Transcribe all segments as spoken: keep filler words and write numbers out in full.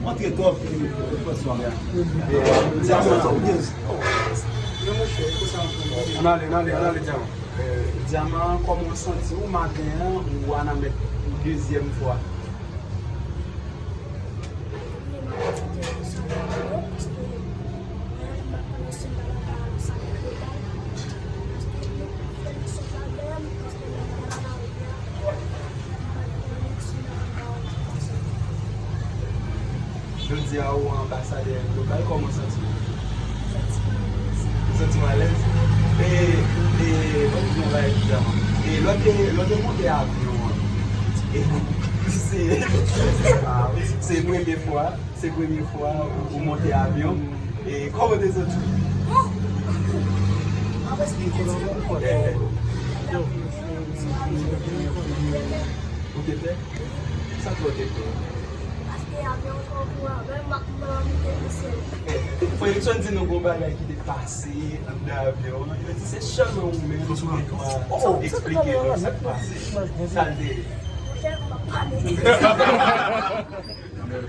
Antre twòp, François. Ann ale, ann ale, ann ale, Dyaman. Dyaman, kòman w santi w maten an, ou Wanament pou dezyèm fwa? Jodi a ou anbasadè global, kòman w santi w? Ou santi w alèz? E, e, ban m di yon bagay bizarman. E lè w te, lè w te monte avyon an, e, se, se premye fwa, se premye fwa ou, ou monte avyon. E kòman w te santi w? Ou te pè? Sa k fè w te pè? Paske avyon twò gwo, menm m ap, m ap monte nan syèl. Fredrickson di nou gon bagay ki te pase anndan avyon an. Yo di se sèlman ou menm ki te ka eksplike nou sa k pase. Sa l te ye? Monchè, m ap pale.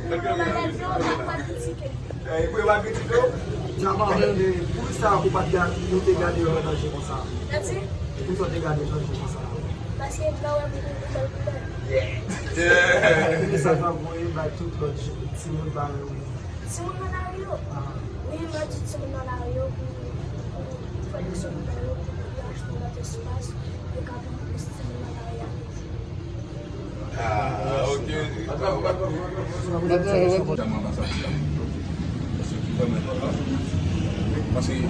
Bagay yo, m ap kritike. Eh, pou yo pa kritike w? Dyaman, eh, poukisa ou pa t gade, ou te gade yo nan je konsa? Poukisa w te gade yo nan je konsa? Paske m pa wè pou, pou bèl koulè. Yeah. Poukisa w pa voye bay tout lòt timoun parèy ou? Timoun nan lari yo? Ah. Wi, m ap di timoun nan lari yo pou, pou fè de sou nan yo pou yo achte yon lòt espas, yo ka pran plis timoun nan lari a. Ah, ok. Dyaman anbasadè la. Paske ki vrèman enpòtan. Paske m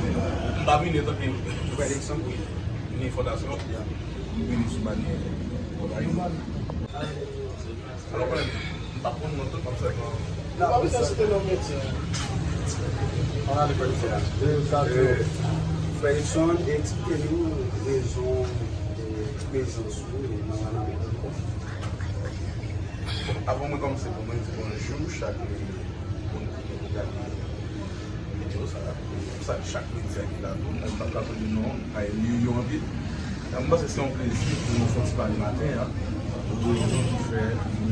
pa vini antanke frè Erickson pou vini fondasyon. M vini sou banyè konpayi. Alò, konnen, m p ap konn non tout, m ap sèlman. Ann ale frè Erickson. Eh, frè Erickson, eksplike nou rezon, eh, prezans ou nan Wanament ankò. Bon, avan mwen kòmanse, pou mwen di bonjou chak moun ki gade videyo sa a. M salye chak medya ki la tou. Mwen pa ka sonje non, m pa li yo anpil. M panse se yon plezi pou nou fè yon ti pale maten an. Rezon ki fè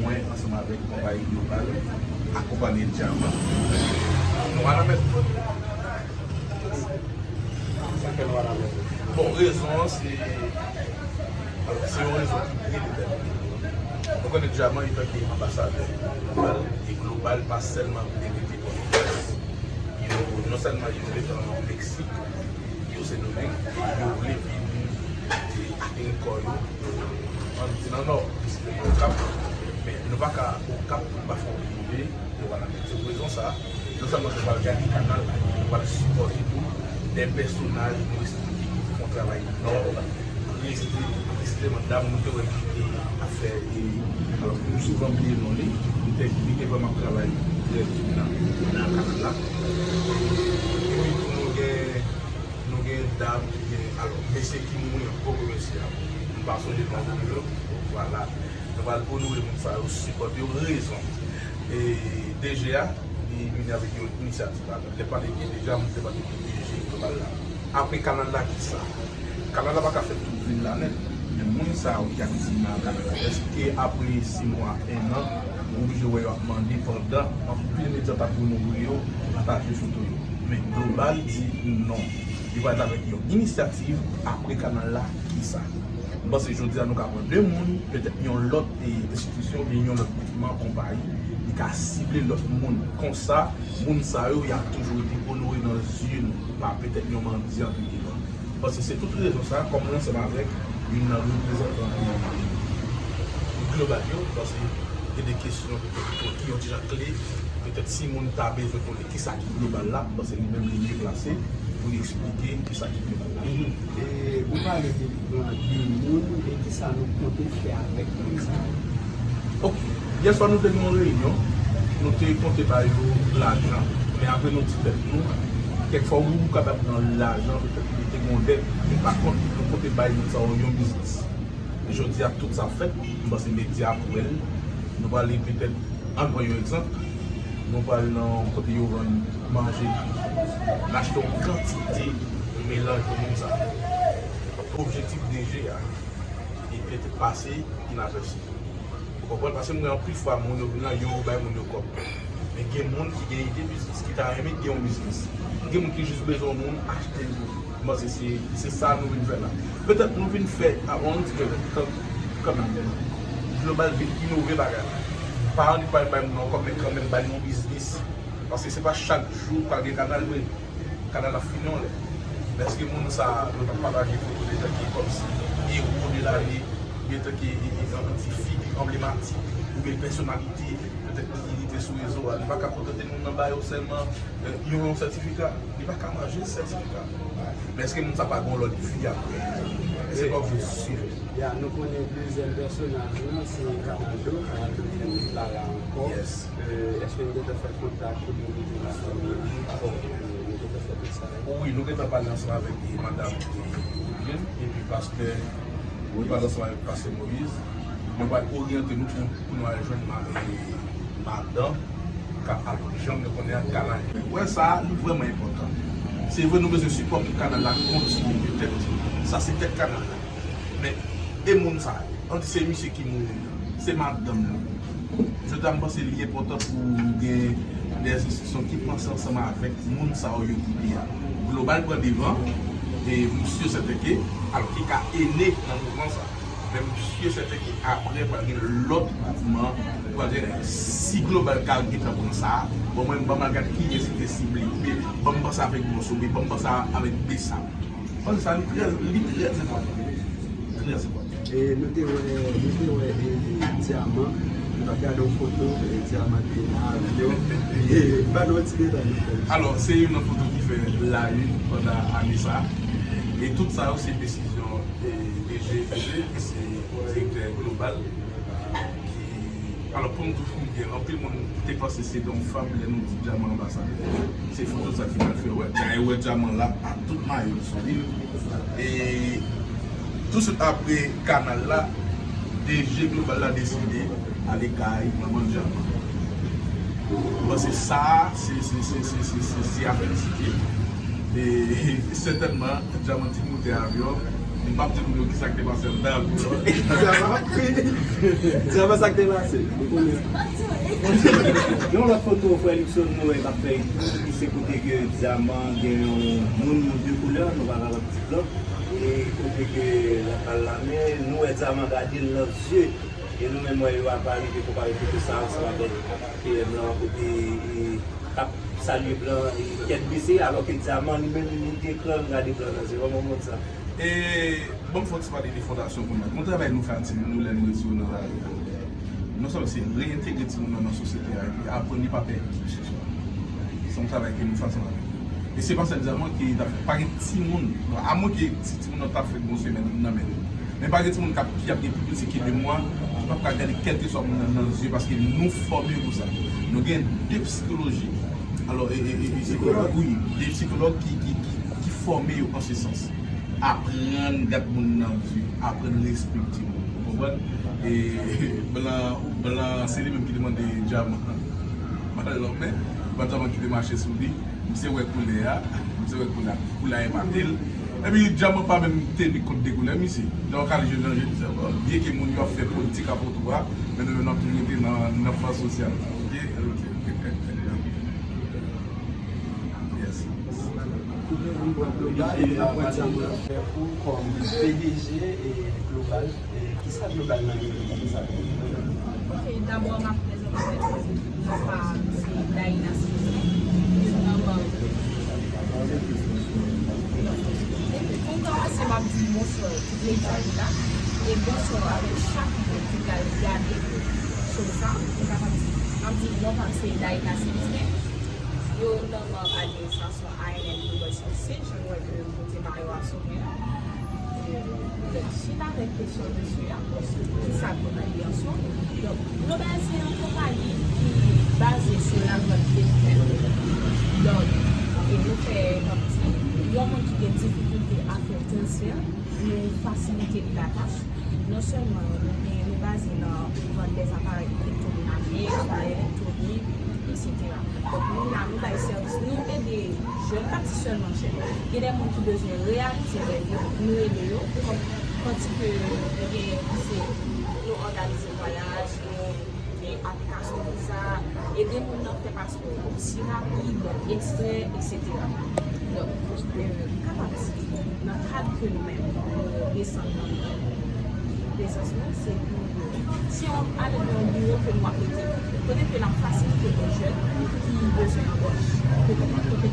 mwen, ansanm avèk konpayi Global, akonpanye Dyaman. Nou Wanament. Sa fè nou Wanament. Bon, rezon an, se, se yon rezon ki byen detèmine. Nou konnen Dyaman, antanke anbasadè Global, e Global pa sèlman vle mete Pòtoprens. Yo, non sèlman yo ret an Meksik, yo Sendomeng, e yo vle vin, e, etenn kò yo, ann di nan Nò, piske nou Okap, men nou pa ka Okap pou n pa fè yon rive nan Wanament. Se pou rezon sa a, non sèlman nou pral gade kanal la, nou pral sipòte tou de pèsonaj nou estime ki fè yon travay nòb, presi-, presizeman dam nou te wè ki te ap fè, e, alò, m souvan bliye non li, li te, li te vrèman ap travay trè dur nan, nan kanal la. Epi tou nou gen, nou gen dam ki gen, alò, mesye ki mouri an gwo gwo mesye a. M pa sonje non moun yo, vwala. Nou pral onore moun sa yo, sipòte yo, rezon. E DG a, li vini avèk yon inisyativ la. Lè pale de DG a, moun se pale de DG Global la. Apre kanal la, kisa? Kanal la pa ka fè tout vil la nèt. Men moun sa yo ki aktif nan kanal la, èske apre sis mwa, en an, ou oblije wè yo ap mande pandan anpil medya t ap onore yo, pataje foto yo? Men Global di non. Li pral avèk yon inisyativ apre kanal la, kisa? M panse jodi a nou ka pran de moun, petèt yon lòt, e, enstitisyon oubyen yon lòt gwoup nan konpayi, li ka sible lòt moun. Konsa, moun sa yo, y ap toujou rete onore nan zye nou, pa petèt yon mandyan, antre devan. M panse se tout rezon sa, kòm mwen ansanm avèk youn nan reprezantan Global yo, m panse gen de kesyon petèt ki yon ti jan kle, petèt si moun ta bezwen konnen kisa ki Global la, m panse li menm li mye plase pou li eksplike kisa ki Global la. Mhm. E ou pale de, de moun, e kisa nou konte fè avèk moun sa yo? Ok. Yè swa nou te gen yon reyinyon, nou te konte ba yo lajan. Men apre nou di tèt nou, kèk fwa wi, ou kapab nan lajan, petèt li te gen yon dèt, men pa kont, nou konte bay moun sa yo yon biznis. Jodi a, tout sa fèt, m panse medya ap wè l. Nou prale petèt, ann pran yon egzanp, nou pral nan kote yo vann manje, n achte yon kantite melanj pou moun sa. Objektif DG a, li petèt pase inapèsi. Ou konprann? Paske m wè anpil fwa moun yo vin la, yo bay moun yo kòb. Men gen moun ki gen ide biznis, ki ta renmen gen yon biznis. Gen moun ki jis bezwen yon moun achte l pou li. M panse se, se sa nou vin fè la. Petèt nou vin fè, a, on ti ke kanmenm, Global vin inove bagay la. Pa annik pa bay moun ankò, men kanmenm bay yon biznis. Paske se pa chak jou w ka gen kanal vre. Kanal la fini yon lè. Men èske moun sa a, nou t ap pataje foto de tanke kòmsi ewo de lane, oubyen tanke, e, e, an, an ti figi anblematik, oubyen pèsonalite, petèt ki rete sou rezo a, li pa ka kontante moun nan ba yo sèlman, e, yon, yon sètifika. Li pa ka manje sètifika. Men èske moun sa pa gen yon lòt vi apre? Èske pa oblije swiv? Ya, nou konnen dezyèm pèsonaj nou, se Kanado, Kanado ki pa la ankò. Yes. E, èske nou gentan fè kontak pou nou mete lafanmi? Bon, nou gentan fè tout sa. Wi, nou gentan pale ansanm avèk, e, madam, e, Eugène, epi pastè, nou pale ansanm avèk pastè Moïse. Nou pral oryante nou pou, pou nou al jwenn ma-, e, madan ka al janm yo konnen ak kanal. Wè sa, li vrèman enpòtan. Se vre, nou bezwen sipò pou kanal la kontinye, petèt. Sa se tèt kanal la. Men, e moun sa yo? Ann di se misye ki mouri an, se madanm li. Jodi a, m panse li enpòtan pou gen de enstitisyon ki panse ansanm avèk moun sa yo yo ki te a. Global pran devan, e misye sèten ke, alò ki ka ene nan mouvman sa. Men misye sèten ke apre pral gen lòt mouvman, pral gen, si Global ka gentan pran sa, bon, mwen, ban m al gade kiyès ki te sible, oubyen ban m panse avèk Bòs, oubyen ban m panse avèk Besap. Bon, sa li trè, li trè enpòtan. Trè enpòtan. E nou te wè, nou te wè, e, Dyaman, nou t ap gade yon foto, e, Dyaman te nan avyon. E, ba nou yon ti detay, nou fè. Alò, se youn nan foto ki fè la une pandan ane sa. E tout sa yo, se desizyon, e, D G, D G, ki se direktè Global. Alò, pou m di w, gen anpil moun te panse se de yon fanm lè nou di Dyaman anbasadè. Se foto sa ki pral fè wè. Dayè, wè Dyaman la ak tout mayo l sou li. E touswit apre kanal la, D G Global la deside ale kay manman Dyaman. Bon, se sa, se, se, se a felisite. E sètènman, Dyaman te moute avyon. M p ap di moun yo kisa k te pase anndan avyon an. Dyaman, Dyaman, sa k te pase? Ou konnen. Gen yon lòt foto frè Luckson nou wè k ap fè etou, ki se kote ke Dyaman gen yon moun de koulè, nou pa kapab di blan, e kote ke l ap al la, men nou wè Dyaman gade l nan zye, e nou menm wè yo ap arive konpare foto sa ansanm avèk P M lan, kote, e, k ap salye blan, e, tèt bese, alò ke Dyaman li menm li moute ekran l gade blan nan zye. Kòman w konn sa? E, ban m fè yon ti pale de fondasyon kounye a. Gon travay nou fè ak timoun nou lè nou retire yo nan lari a. Non sèlman se reyentegre timoun nan nan sosyete a, epi aprann li pa pè chèche. Se yon travay ke nou fè ansanm avèk yo. E se pa sèl Dyaman ki t ap fè. Pa gen timoun, non, amwen ke ti timoun nan t ap fè gon semèn nan men nou. Men pa gen timoun k ap, ki ap gen pi piti ke de mwa, ki p ap ka gade kèlkeswa moun nan nan zye, paske nou fòme yo pou sa. Nou gen de psikoloji. Alò, e, e, e, e, wi, de psikològ ki, ki, ki, ki fòme yo an se sans. Aprann gad moun nan zye, aprann respekte moun. Ou konprann? E blan, blan, se li menm ki te mande Dyaman ba l lòt men, pa Dyaman ki te mache sou li. Misye wè koulè a, misye wè koulè a, koulè a epate l. Epi Dyaman pa menm teni kont de koulè misye. Lè w ka jwe nan jwe, misye, bon, byenke moun yo ap fè politik avè w tou a, men nou menm n ap toujou rete nan, nan fòs sosyal la. Oke? Oke. Yes. Kòm P D G e Global, e kisa Global nan gen pou di sa? Ok, dabò, m ap prezante tèt mwen. Non pa m se Daïna Célestin, youn nan manm. Epi pou m kòmanse, m ap di bonswa tout medya yo la, e bonswa avèk chak moun ki pral gade show sa. M kapab di, m ap di non pa m se Daïna Célestin, youn nan manm administrasyon A N N Global Services, jan nou wè ke m pote mayo a sou mwen an. Donk, swit avèk kesyon mesye a, kisa konpayi an sou? Donk, Global se yon konpayi ki baze sou lavant veyikil. Donk, e nou fè, kòmsi, yon moun ki gen difikilte a fè transfè, nou fasilite li latach. Non sèlman nou gen, nou baze nan vant dèzaparèy elektwomenaje, aparèy elektwonik, etsetera. Donk, nou la, nou bay sèvis, nou ede jèn, pa ti sèlman jèn. Gen de moun ki bezwen reyalize rèv yo, nou ede yo. Kòm, kantike, gen, se, nou òganize vwayaj, nou, e, aplikasyon viza, ede moun nan fè paspò yo osi rapid, ekstrè, etsetera. Donk, euh, m kapab di, nan kad ke nou menm, nou desann nan prezans nou, se pou, si w ale nan yon biwo ke nou ap rete, kote ke n ap fasilite yon jèn ki bezwen anbòch, kote, kote